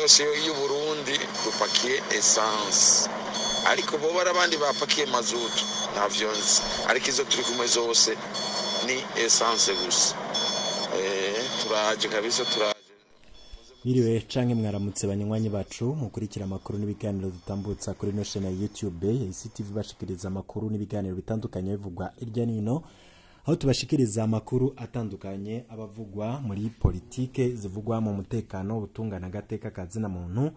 yose y'u Burundi dupakiye essence, ariko bo barabandi bapakiye mazutu ntavyo nzi, ariko izo turi kumwe zose ni essence gusa. Turaje kabisa, turaje. Miriwe canke mwaramutse banywanyi bacu mukurikira amakuru n'ibiganiro dutambutsa kuri no chaîne ya YouTube ya ICTV, bashikiriza amakuru n'ibiganiro bitandukanye bivugwa irya nino, aho tubashikiriza amakuru atandukanye abavugwa muri politike, zivugwa mu mutekano, ubutungane, agateka kazina muntu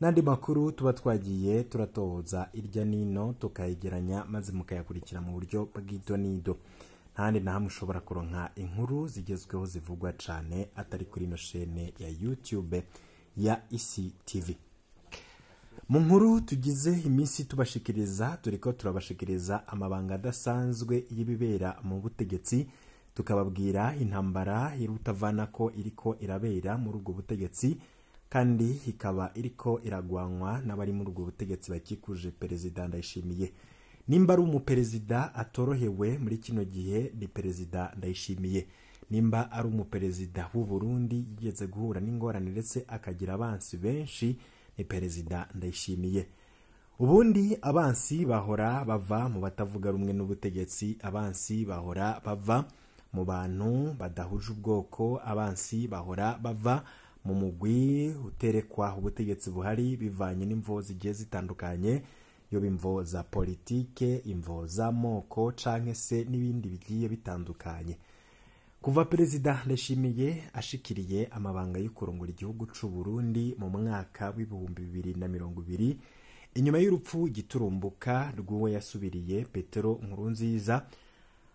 n'andi makuru tuba twagiye turatoza irya nino tukayegeranya maze mukayakurikira mu buryo bw'idonido. Ntahandi na hamwe ushobora kuronka inkuru zigezweho zivugwa cane atari kuri ino chaîne ya YouTube ya ICTV. Mu nkuru tugize iminsi tubashikiriza, turiko turabashikiriza amabanga adasanzwe y'ibibera mu butegetsi, tukababwira intambara irutavana ko iriko irabera muri ubwo butegetsi, kandi ikaba iriko iragwanwa n'abari muri ubwo butegetsi bakikuje Perezida Ndayishimiye. Nimba ari umuperezida atorohewe muri kino gihe ni Perezida Ndayishimiye. Nimba ari umuperezida w'u Burundi yigeze guhura n'ingorane ndetse akagira abansi benshi ni Perezida Ndayishimiye. Ubundi abansi bahora bava mu batavuga rumwe n'ubutegetsi, abansi bahora bava mu bantu badahuje ubwoko, abansi bahora bava mu mugwi uterekwa ubutegetsi buhari bivanye n'imvo zigiye zitandukanye, yoba imvo za politike, imvo z'amoko canke se n'ibindi bigiye bitandukanye. Kuva Perezida Ndayishimiye ashikiriye amabanga yo kurongora igihugu c'u Burundi mu mwaka w'2020, inyuma y'urupfu giturumbuka rw'uwo yasubiriye Petero Nkurunziza,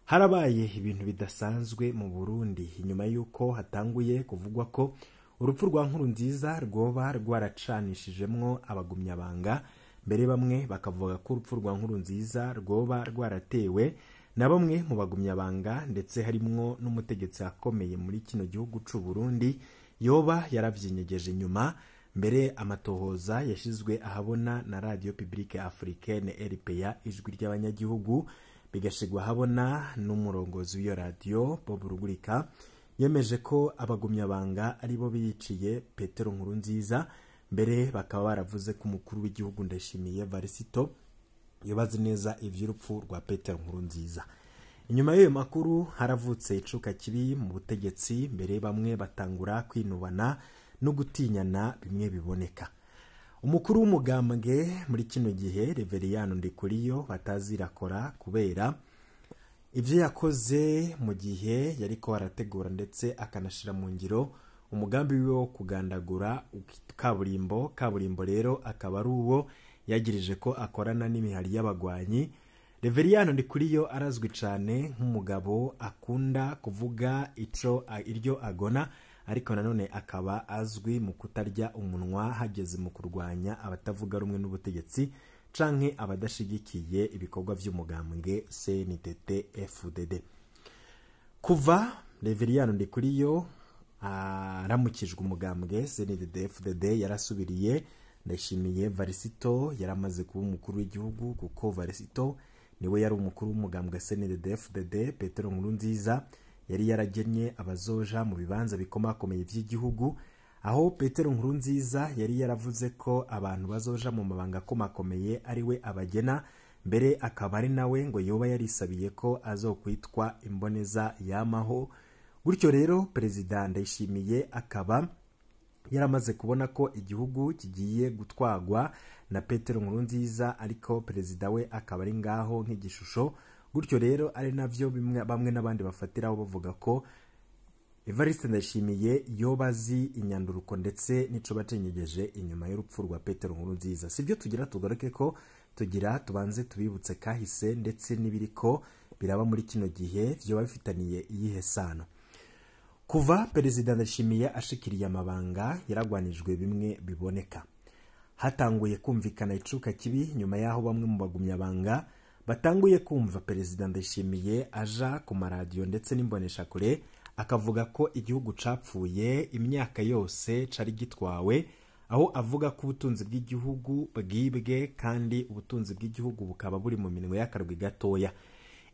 harabaye ibintu bidasanzwe mu Burundi inyuma y'uko hatanguye kuvugwa ko urupfu rwa Nkurunziza rwoba rwaracanishijemwo abagumyabanga. Mbere bamwe bakavuga ko urupfu rwa Nkurunziza rwoba rwaratewe na bamwe mu bagumyabanga, ndetse harimwo n'umutegetsi akomeye muri kino gihugu c'u Burundi yoba yaravyinyegeje inyuma. Mbere amatohoza yashizwe ahabona na Radio Publique Africaine RPA, ijwi ry'abanyagihugu, bigashigwa ahabona n'umurongozi w'iyo radio Bob Rugurika, yemeje ko abagumyabanga aribo biyiciye Petero Nkurunziza. Mbere bakaba baravuze ko umukuru w'igihugu Ndayishimiye Varisito yobazi neza ivy'urupfu rwa Petero Nkurunziza. Inyuma y'ayo makuru haravutse icuka kibi mu butegetsi, mbere bamwe batangura kwinubana no gutinyana bimwe biboneka. Umukuru w'umugambwe muri kino gihe Reveriyano Ndikuriyo batazirakora kubera ivyo yakoze mu gihe yariko arategura ndetse akanashira mu ngiro umugambi wiwe wo kugandagura kaburimbo. Kaburimbo rero akaba ari uwo yagirije ko akorana n'imihari y'abagwanyi. Reveriyano Ndikuriyo arazwi cane nk'umugabo akunda kuvuga ico iryo agona, ariko nanone akaba azwi mu kutarya umunwa hageze mu kurwanya abatavuga rumwe n'ubutegetsi canke abadashigikiye ibikorwa vy'umugambwe CNDD FDD. Kuva Reveriyano Ndikuriyo aramukijwe umugambwe CNDD FDD yarasubiriye Ndayishimiye Varisito, yaramaze kuba umukuru w'igihugu, kuko Varisito niwe yari umukuru w'umugambwe CNDD FDD. Petero Nkurunziza yari yaragennye abazoja mu bibanza bikomakomeye vy'igihugu, aho Petero Nkurunziza yari yaravuze ko abantu bazoja mu mabanga akomakomeye ari we abagena, mbere akaba ari nawe ngo yoba yarisabiye ko azokwitwa imboneza yamaho. Gutyo rero Perezida Ndayishimiye akaba yaramaze kubona ko igihugu kigiye gutwagwa na Petero Nkurunziza, ariko perezida we akaba ari ngaho nk'igishusho. Gutyo rero ari navyo bamwe n'abandi bafatiraho bavuga ko Evariste Ndayishimiye yoba azi inyanduruko ndetse n'ico bacenyegeje inyuma y'urupfu rwa Petero Nkurunziza. Sibyo tugira tugaruke ko tugira tubanze tubibutse kahise ndetse n'ibiriko biraba muri kino gihe vyoba bifitaniye iyihe sano. Kuva Perezida Ndayishimiye ashikiriye amabanga yaragwanijwe bimwe biboneka. Hatanguye kumvikana icuka kibi nyuma yaho bamwe mu bagumyabanga batanguye kumva Perezida Ndayishimiye aja ku maradiyo ndetse n'imboneshakure akavuga ko igihugu capfuye imyaka yose cari gitwawe, aho avuga ko ubutunzi bw'igihugu bwibwe kandi ubutunzi bw'igihugu bukaba buri mu minwe y'akarwi gatoya.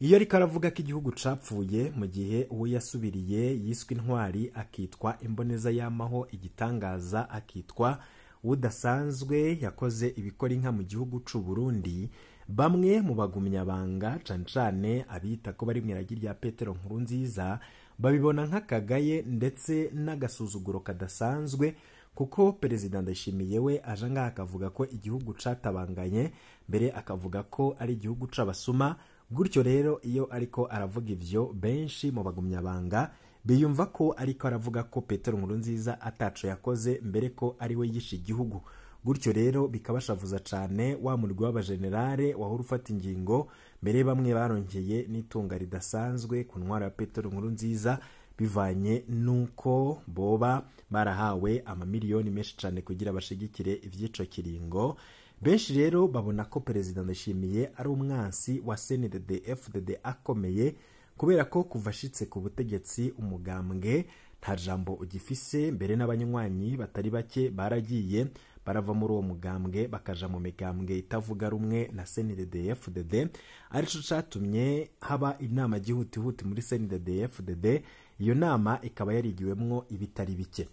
Iyo ariko aravuga ko igihugu capfuye mu gihe uwo yasubiriye yiswe intwari akitwa imboneza yamaho, igitangaza akitwa udasanzwe yakoze ibikora inka mu gihugu c'u Burundi, bamwe mu bagumyabanga cane cane abita ko bari mw'iragi rya Petero Nkurunziza babibona nk'akagaye ndetse n'agasuzuguro kadasanzwe, kuko Perezida Ndayishimiye we aje ngaha akavuga ko igihugu catabanganye, mbere akavuga ko ari igihugu c'abasuma. Gutyo rero iyo ariko aravuga ivyo, benshi mu bagumyabanga biyumva ko ariko aravuga ko Petero Nkurunziza ataco yakoze, mbere ko ari we yishe igihugu. Gutyo rero bikabashavuza cane wa murwi w'abajenerale wahora ufata ingingo, mbere bamwe barongeye n'itunga ridasanzwe ku ntwaro ya Petero Nkurunziza, bivanye nuko boba barahawe amamiliyoni menshi cane kugira bashigikire ivyico kiringo. Benshi rero babona ko Perezida Ndayishimiye ari umwansi wa CNDD-FDD akomeye, kubera ko kuva ashitse ku butegetsi umugambwe nta jambo ugifise, mbere n'abanywanyi batari bake baragiye barava muri uwo mugambwe bakaja mu migambwe itavuga rumwe na CNDD-FDD, arico catumye haba inama gihutihuti muri CNDD-FDD. Iyo nama ikaba yarigiwemwo ibitari bike.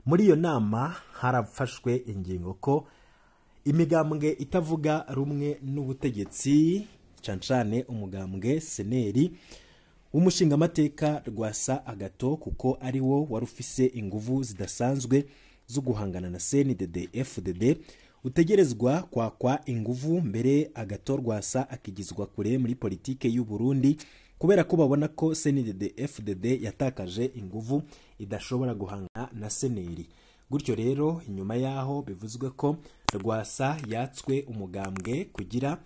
Muri iyo nama harafashwe ingingo ko imigambwe itavuga rumwe n'ubutegetsi, cane umugambwe Seneri w'umushingamateka Rwasa Agato, kuko ari wo wari ufise inguvu zidasanzwe zo guhangana na CNDD-FDD, utegerezwa kwakwa inguvu mbere Agato Rwasa akigizwa kure muri politike y'u Burundi, kubera ko babona ko CNDD-FDD yatakaje inguvu idashobora guhangana na Seneri. Gutyo rero inyuma yaho bivuzwe ko Rwasa yatswe umugambwe kugira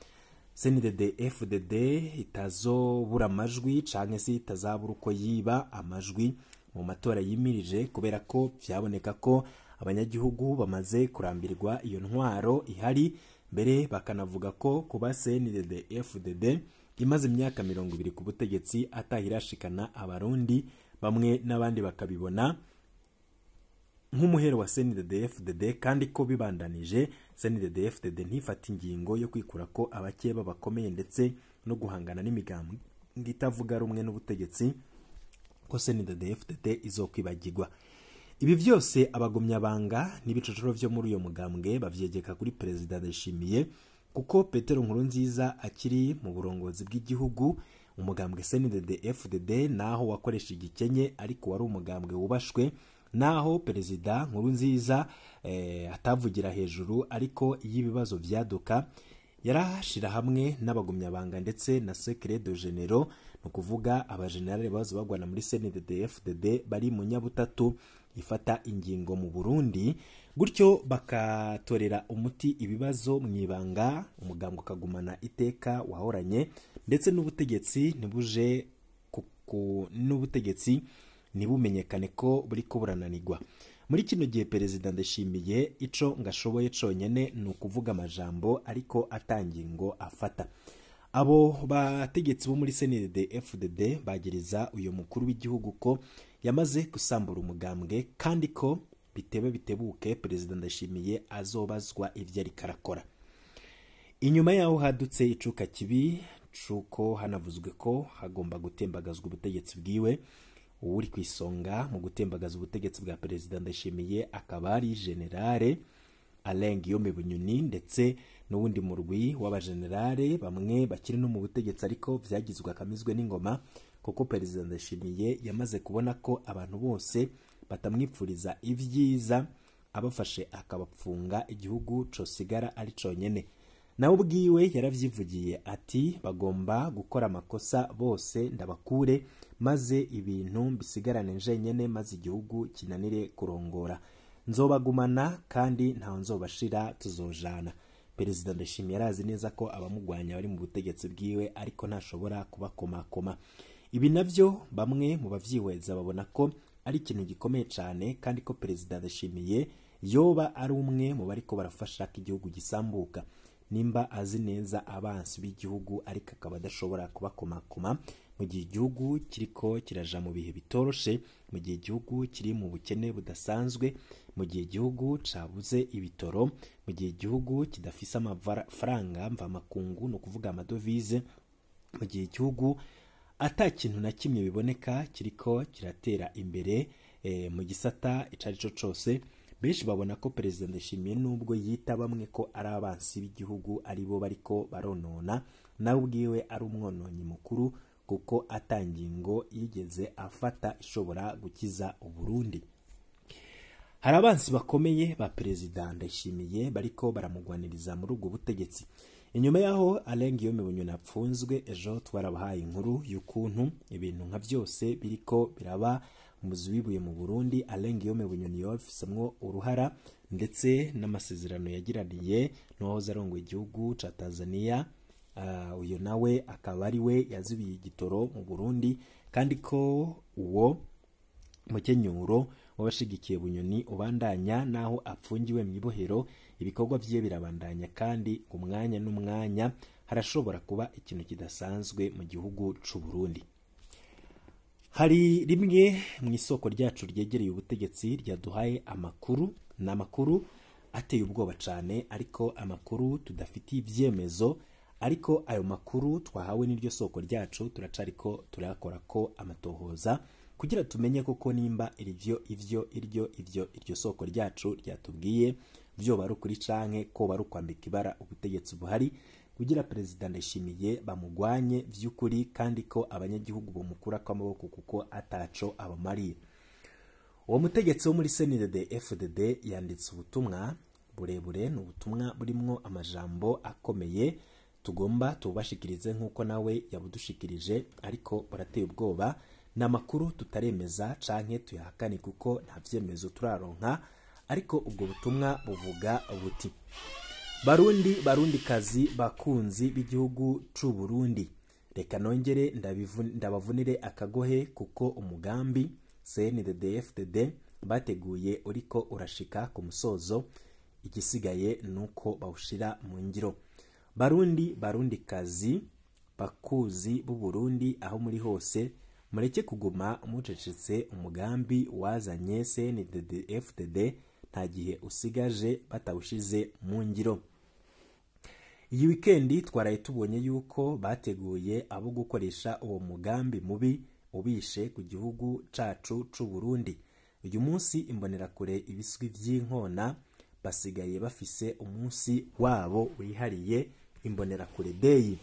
CNDD-FDD itazobura amajwi canke se itazabura uko yiba amajwi mu matora yimirije, kubera ko vyaboneka ko abanyagihugu bamaze kurambirwa iyo ntwaro ihari, mbere bakanavuga ko kuba CNDD-FDD imaze imyaka 20 ku butegetsi atahirashikana abarundi, bamwe n'abandi bakabibona nk'umuhero wa CNDD-FDD, kandi ko bibandanije CNDD-FDD ntifata ingingo yo kwikura ko abakeba bakomeye ndetse no guhangana n'imigambwe itavuga rumwe n'ubutegetsi, ko CNDD-FDD izokwibagirwa. Ibi vyose abagumyabanga n'ibicocoro vyo muri uyo mugambwe bavyegeka kuri Perezida Ndayishimiye, kuko Petero Nkurunziza akiri mu burongozi bw'igihugu, umugambwe CNDD-FDD naho wakoresha igikenye ariko wari umugambwe wubashwe, naho Perezida Nkurunziza atavugira hejuru, ariko iyo ibibazo vyaduka yarashira hamwe n'abagumyabanga ndetse na secret de généraux, no kuvuga abagenerale bazo bagwana muri CNDD-FDD bari mu nyabutatu ifata ingingo mu Burundi, gutyo bakatorera umuti ibibazo mwibanga, umugambwe ukagumana iteka wahoranye, ndetse n'ubutegetsi ntibuje n'ubutegetsi ntibumenyekane ko buriko burananirwa. Muri kino gihe Perezida Ndayishimiye ico ngashoboye conyene ni ukuvuga amajambo ariko atangingo afata. Abo bategetsi bo muri CNDD-FDD bagiriza uyo mukuru w'igihugu ko yamaze gusambura umugambwe, kandi ko bitebe bitebuke Perezida Ndayishimiye azobazwa ivyo ariko arakora. Inyuma yaho hadutse icuka kibi cuko hanavuzwe ko hagomba gutembagazwa ubutegetsi bwiwe. Uwuri kwisonga mu gutembagaza ubutegetsi bwa Perezida Ndayishimiye akaba ari Generale Alain Guillaume Bunyoni, ndetse n'uwundi murwi w'abagenerale bamwe bakiri no mu butegetsi ariko vyagizwe akamizwe n'ingoma, kuko Perezida Ndayishimiye yamaze kubona ko abantu bose batamwipfuriza ivyiza, abafashe akabapfunga igihugu cosigara ari conyene. Nawe ubwiwe yaravyivugiye ati bagomba gukora amakosa bose ndabakure, maze ibintu mbisigarane njenyene, maze igihugu kinanire kurongora. Nzobagumana kandi ntaho nzobashira, tuzojana. Perezida Ndayishimiye yarazi neza ko abamugwanya bari mu butegetsi bwiwe, ariko ntashobora kubakomakoma. Ibi navyo bamwe mu bavyihweza babona ko ari ikintu gikomeye cane, kandi ko Perezida Ndayishimiye yoba ari umwe mu bariko barafasha ko igihugu gisambuka, nimba azi neza abansi b'igihugu ariko akaba adashobora kubakomakoma mu gihe igihugu kiriko kiraja mu bihe bitoroshe, mu gihe igihugu kiri mu bukene budasanzwe, mu gihe igihugu cabuze ibitoro, mu gihe igihugu kidafise amafaranga mvamakungu, no kuvuga amadovize, mu gihe igihugu ata kintu na kimwe biboneka kiriko kiratera imbere mu gisata icarico cose. Benshi babona ko Perezida Ndayishimiye nubwo yita bamwe ko ari abansi b'igihugu aribo bariko baronona, nawe ubwiwe ari umwononyi mukuru kuko atangingo yigeze afata ishobora gukiza Uburundi. Hari abansi bakomeye ba Perezida Ndayishimiye bariko baramugwaniriza muri ubwo butegetsi. Inyuma yaho Alain Guillaume Bunyoni apfunzwe, ejo twarabahaye inkuru y'ukuntu ibintu nka byose biriko biraba umuzi wibuye mu Burundi. Alain Guillaume Bunyoni yabifisemwo uruhara, ndetse n'amasezerano yagiraniye n'uwahoze arongoye igihugu ca Tanzania, uyo nawe akaba ari we yazibiye igitoro mu Burundi, kandi ko uwo mukenyuro w'abashigikiye Bunyoni ubandanya naho apfungiwe mu ibohero, ibikorwa vyiwe birabandanya, kandi umwanya n'umwanya harashobora kuba ikintu kidasanzwe mu gihugu c'u Burundi. Hari rimwe mu isoko ryacu ryegereye ubutegetsi ryaduhaye amakuru, ni amakuru ateye ubwoba cane, ariko amakuru tudafitiye ivyemezo, ariko ayo makuru twahawe n'iryo soko ryacu turacariko turakora ko amatohoza kugira tumenye koko nimba iryo ivyo iryo ivyo iryo soko ryacu ryatubwiye vyo bari ukuri canke ko bari kwambika ibara ubutegetsi buhari kugira Perezida Ndayishimiye bamugwanye vy'ukuri, kandi ko abanyagihugu bomukura kw'amaboko kuko ataco abamariye. Uwo mutegetsi wo muri CNDD FDD yanditse ubutumwa burebure, ni ubutumwa burimwo amajambo akomeye tugomba tubashikirize nk'uko nawe yabudushikirije, ariko burateye ubwoba. Ni amakuru tutaremeza canke tuyahakane kuko nta vyemezo turaronka, ariko ubwo butumwa buvuga buti: Barundi, Barundikazi, bakunzi b'igihugu c'u Burundi, reka nongere ndabavunire akagohe kuko umugambi CNDD-FDD bateguye uriko urashika ku musozo, igisigaye nuko bawushira mu ngiro. Barundi, Barundikazi, bakuzi b'u Burundi aho muri hose, mureke kuguma mucecetse. Umugambi wazanye CNDD-FDD nta gihe usigaje batawushize mu ngiro. Iyi wikendi twaraye tubonye yuko bateguye abo gukoresha uwo mugambi mubi ubishe ku gihugu cacu c'u Burundi. Uyu munsi imbonerakure ibiswi vy'inkona basigaye bafise umunsi wabo wihariye, Imbonerakure Day.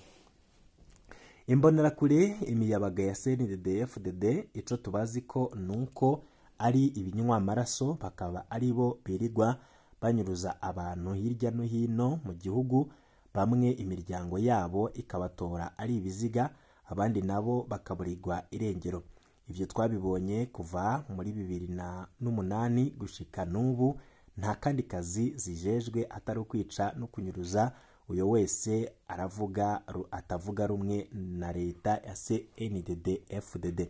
Imbonerakure imiyabaga ya CNDD-FDD, ico tubazi ko nuko ari ibinywa amaraso, bakaba ari bo birirwa banyuruza abantu hirya no hino mu gihugu, bamwe imiryango yabo ikabatora ari ibiziga, abandi nabo bakaburirwa irengero. Ivyo twabibonye kuva muri 2008 gushika n'ubu, nta kandi kazi zijejwe atari ukwica no kunyuruza uyo wese aravuga atavuga rumwe na leta ya CNDD-FDD.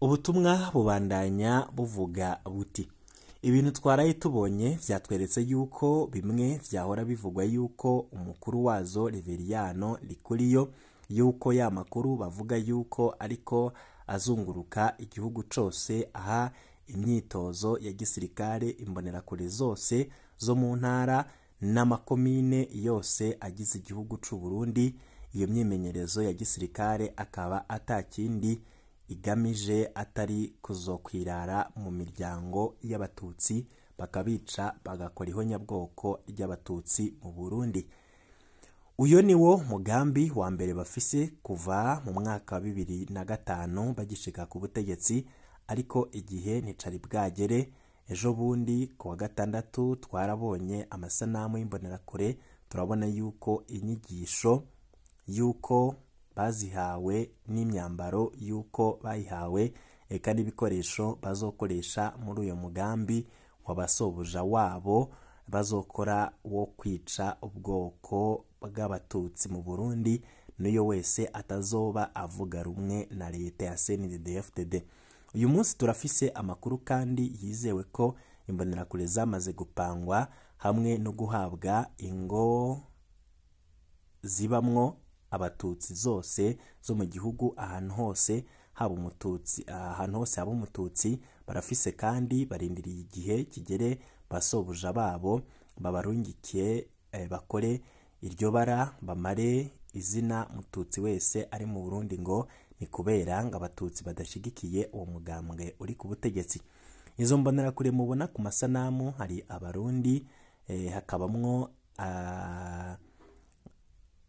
Ubutumwa bubandanya buvuga buti: ibintu twaraye tubonye vyatweretse yuko bimwe vyahora bivugwa yuko umukuru wazo Reveriyano Rikuriyo, yuko ya makuru bavuga yuko ariko azunguruka igihugu cose aha imyitozo ya gisirikare imbonerakure zose zo mu ntara n'amakomine yose agize igihugu c'u Burundi. Iyo myimenyerezo ya gisirikare akaba atakindi igamije atari kuzokwirara mu miryango y'abatutsi, bakabica bagakora ihonyabwoko ry'abatutsi mu Burundi. Uyo niwo mugambi wa mbere bafise kuva mu mwaka wa 2005 bagishika ku butegetsi, ariko igihe nticari bwagere. Ejo bundi ku wa gatandatu twarabonye amasanamu y'imbonerakure, turabona yuko inyigisho yuko bazihawe n'imyambaro yuko bayihawe, eka n'ibikoresho bazokoresha muri uyo mugambi wabasobuja wabo bazokora wo kwica ubwoko bw'abatutsi mu Burundi, n'uyo wese atazoba avuga rumwe na leta ya CNDD-FDD. Uyu munsi turafise amakuru kandi yizewe ko imbonerakure zamaze gupangwa hamwe no guhabwa ingo zibamwo abatutsi zose zo mu gihugu, ahantu hose haba umututsi, ahantu hose haba umututsi barafise, kandi barindiriye igihe kigere basobuja babo babarungikiye bakore iryo bara, bamare izina mututsi wese ari mu Burundi ngo ni kubera ngo abatutsi badashigikiye uwo mugambwe uri ku butegetsi. Izo mbonerakure mubona ku masanamu hari Abarundi, hakabamwo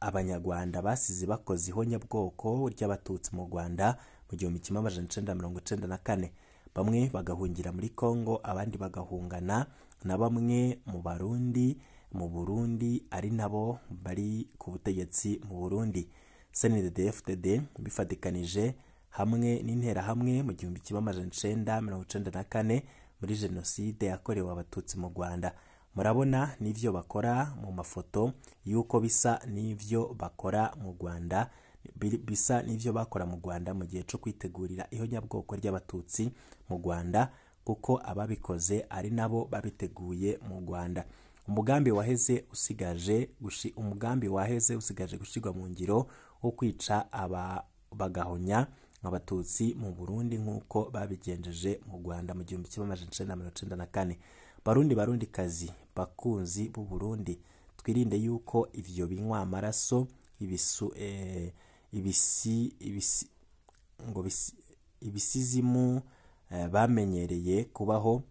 Abanyarwanda basize bakoze ihonyabwoko ry'Abatutsi mu Rwanda mu 1994, bamwe bagahungira muri Kongo, abandi bagahungana na bamwe mu Barundi mu Burundi ari nabo bari ku butegetsi mu Burundi. CNDD-FDD bifatikanije hamwe n'Interahamwe mu 1994 muri jenoside yakorewe Abatutsi mu Rwanda. Murabona n'ivyo bakora mu mafoto yuko bisa n'ivyo bakora mu Rwanda, bisa n'ivyo bakora mu Rwanda mu gihe co kwitegurira ihonyabwoko ry'Abatutsi mu Rwanda, kuko ababikoze ari nabo babiteguye mu Rwanda. Umugambi waheze usigaje gushirwa mu ngiro wo kwica aba bagahonya Abatutsi mu Burundi nk'uko babigenjeje mu Rwanda mu 1994. Barundi Barundi kazi bakunzi b'u Burundi, twirinde yuko ivyo binywa amaraso ibisizimu bamenyereye kubaho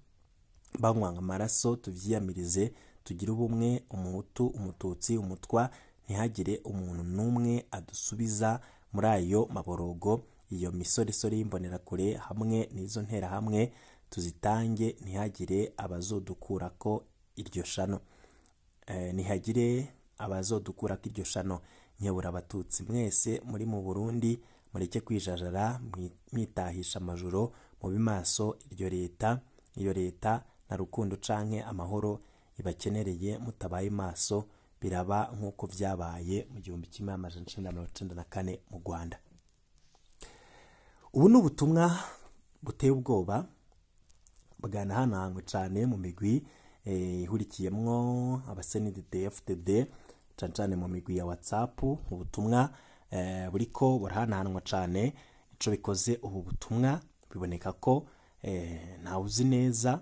banywa amaraso, tuvyiyamirize, tugire ubumwe, Umuhutu, Umututsi, Umutwa, ntihagire umuntu n'umwe adusubiza muri ayo maborogo. Iyo misoresore y'imbonerakure hamwe n'izo nterahamwe tuzitange, ntihagire abazodukurako iryo shano. Ntihagire abazodukurako iryo shano. Nyabura Abatutsi mwese muri mu Burundi, mureke kwijajara, mwitahisha amajoro, mube maso. Iyo leta na rukundo canke amahoro ibakenereye, mutabaye maso biraba nk'uko vyabaye mu 1994 mu Rwanda. Ubu ni ubutumwa buteye ubwoba bwanahanahanywe cane mu migwi ihurikiyemwo aba CNDD-FDD, cane cane mu migwi ya WhatsApp. Ubutumwa buriko burahanahanwa cane. Ico bikoze ubu butumwa biboneka ko ntawuzi neza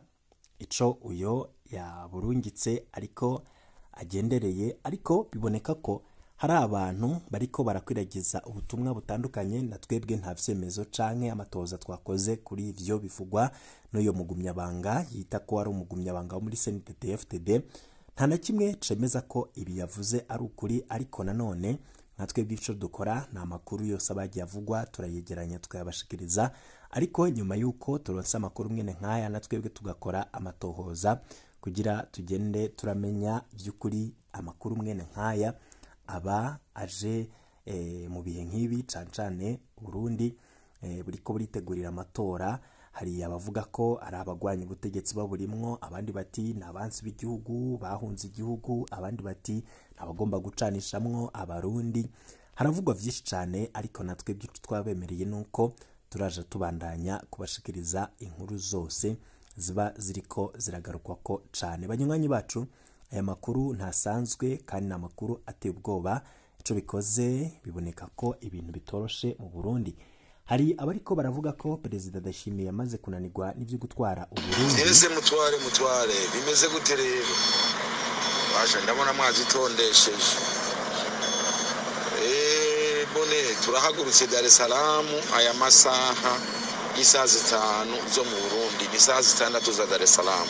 ico uyo yaburungitse ariko agendereye, ariko biboneka ko hari abantu bariko barakwiragiza ubutumwa butandukanye, na twebwe nta vyemezo canke amatoza twakoze kuri ivyo bivugwa n'uyo mugumyabanga yita ko ari umugumyabanga wo muri CNDD-FDD. Nta na kimwe cemeza ko ibi yavuze ari ukuri, ariko nanone nka twebwe ico dukora ni amakuru yose abagiye avugwa turayegeranya tukayabashikiriza, ariko nyuma yuko turonse amakuru mwene nkaya na twebwe tugakora amatohoza kugira tugende turamenya vy'ukuri amakuru mwene nkaya aba aje mu bihe nk'ibi, cane cane Burundi buriko buritegurira amatora. Hari abavuga ko ari abagwanya ubutegetsi baburimwo, abandi bati ni abansi b'igihugu bahunze igihugu, abandi bati ni abagomba gucanishamwo Abarundi. Haravugwa vyinshi cane, ariko natwe ibyo twabemereye nuko turaja tubandanya kubashikiriza inkuru zose ziba ziriko ziragarukwako cane. Banywanyi bacu, aya makuru ntasanzwe kandi ni amakuru ateye ubwoba. Ico bikoze biboneka ko ibintu bitoroshe mu Burundi. Hari abariko baravuga ko Perezida Ndayishimiye yamaze kunanirwa n'ivyo gutwara Uburundi. Ese mutware bimeze gute rero? Basha ndabona mwazitondesheje. Bone turahagurutse Dar es Salaam aya masaha isaha 5 zo mu Burundi, ni isaha 6 za Dar es Salaam.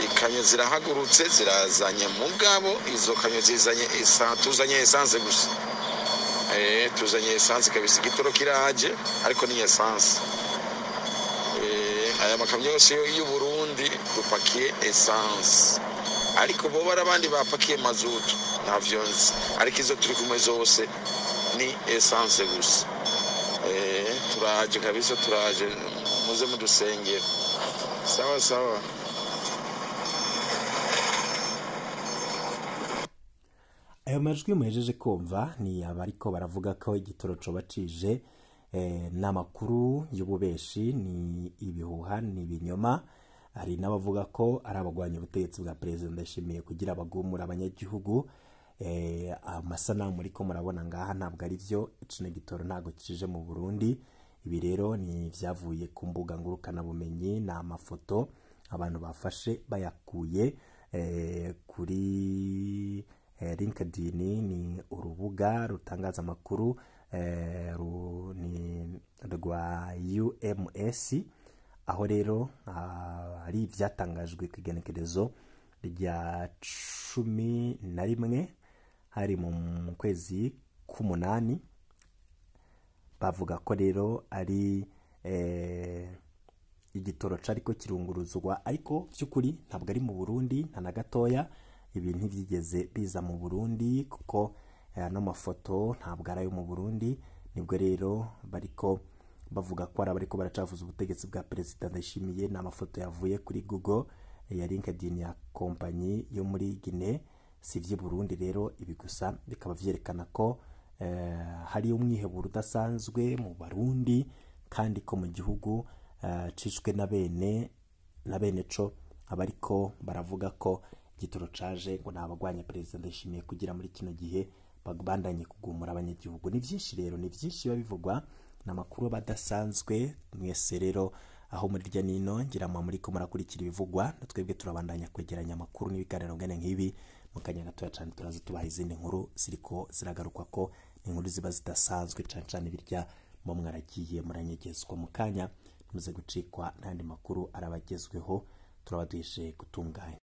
Ikamyo zirahagurutse zirazanye mugabo izo kamyo zizanye tuzanye essence gusa. Tuzanye essence kabisa, igitoro kiraje ariko ni essence. Aya makamyo yose y'u Burundi dupakiye essence, ariko bo barabandi bapakiye mazutu ntavyo nzi, ariko izo turi kumwe zose ni essence gusa. Turaje kabisa, turaje, muze mudusengere. Sawa sawa. Ayo majwi muhejeje kumva ni abariko baravuga ko igitoro coba cije. N'amakuru y'ububeshi, ni ibihuha, ni ibinyoma. Hari n'abavuga ko ari abagwanya ubutegetsi bwa Perezida Ndayishimiye kugira abagumura abanyagihugu. Amasanamu muriko murabona ngaha ntabwo ari vyo, kino gitoro ntago kije mu Burundi. Ibi rero ni vyavuye ku mbuga ngurukana bumenyi, ni amafoto abantu bafashe bayakuye kuri LinkedIn, ni urubuga rutangaza amakuru ni rwa UMS. Aho rero ari ivyatangajwe ku igenekerezo rya 11 hari mu kwezi k'umunani. Bavuga ko rero ari igitoro cariko kirunguruzwa, ariko by'ukuri ntabwo ari mu Burundi nta na gatoya. Ibi ntivyigeze biza mu Burundi kuko ano mafoto ntabwo ari ayo mu Burundi. Nibwo rero bariko bavuga ko ari abariko baracafuza ubutegetsi bwa Perezida Ndayishimiye. Ni amafoto yavuye kuri Google ya LinkedIn ya kompanyi yo muri Guinea, si ivy'i Burundi. Rero ibi gusa bikaba vyerekana ko hari umwiheburo udasanzwe mu Barundi, kandi ko mu gihugu cishwe na bene co abariko baravuga ko igitoro caje ngo nabagwanya Perezida Ndayishimiye kugira muri kino gihe bagabandanye kugumura abanyagihugu. Ni vyinshi rero, ni vyinshi biba bivugwa, n'amakuru badasanzwe. Mwese rero aho muri rya nino ngira mwa muri ko murakurikira ibivugwa, natwebwe turabandanya kwegeranya amakuru n'ibiganiro ngene nk'ibi. Mu kanya gatoya cyane turaza tubaha izindi nkuru ziriko ziragarukwa ko inkuru ziba zidasanzwe cyane cyane birya mu mwaragiye muranyegezwa. Mu kanya muze gucikwa n'andi makuru arabagezweho, turabaduhishe gutunganya.